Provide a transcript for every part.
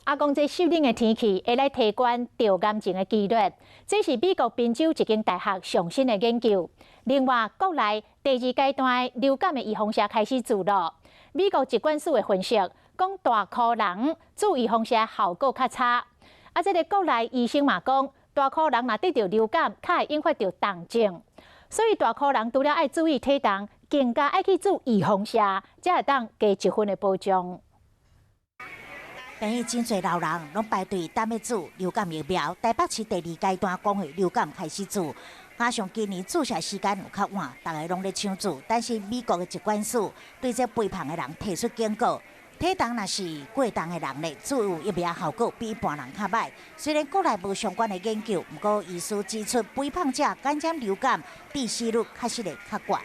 啊，講這濕冷的天氣會來提懸著癌症的機率，這是美國賓州一間大學上新的研究。另外，國內第二階段流感的預防射開始注咯。美國疾管署的分析講，大箍人注預防射效果較差。啊，這个國內醫生嘛講，大箍人若得著流感，較會引發著重症。所以大箍人除了愛注意體重，更加愛去注預防射，才會當加一分的保障。病院真濟老人攏排隊等欲注流感疫苗。台北市第二階段公費流感開始注，加上今年注射時間有較晚，逐家攏咧搶注。但是美國的疾管署對這肥胖的人提出警告，體重若是過重的人咧，注疫苗效果比一般人較䆀。雖然國內無相關的研究，毋過醫師指出，肥胖者感染流感致死率確實會較懸。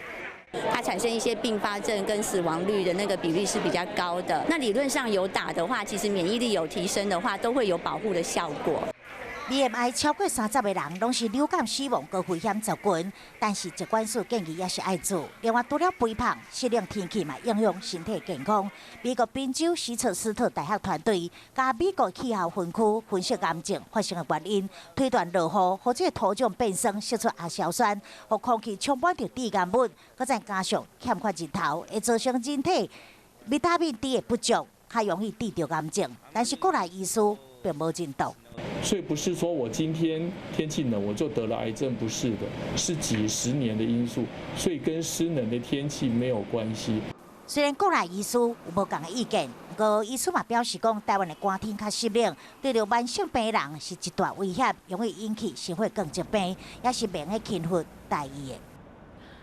它產生一些併發症跟死亡率的那個比例是比較高的。那理論上有打的話，其實免疫力有提升的話，都會有保護的效果。 BMI 超過30的人，攏是流感死亡高危險族群，但是疾管署建議也是愛注。另外，除了肥胖，濕冷天氣嘛影響身體健康。美國賓州史徹斯特大學團隊佮美國氣候分區分析癌症發生的原因，推斷落雨或者土壤變酸，釋出亞硝酸，予空氣充滿著致癌物，閣再加上欠缺日頭，會造成人體維他命 D 的不足，較容易得著癌症。但是國內醫師並無認同。所以不是說我今天天氣冷我就得了癌症，不是的，是幾十年的因素，所以跟濕冷的天氣沒有關係。雖然國內醫師有無仝的意見，毋過醫師嘛表示講，台灣的寒天較濕冷，對著慢性病人是一大威脅，容易引起心血管疾病，也是免得輕忽大意的。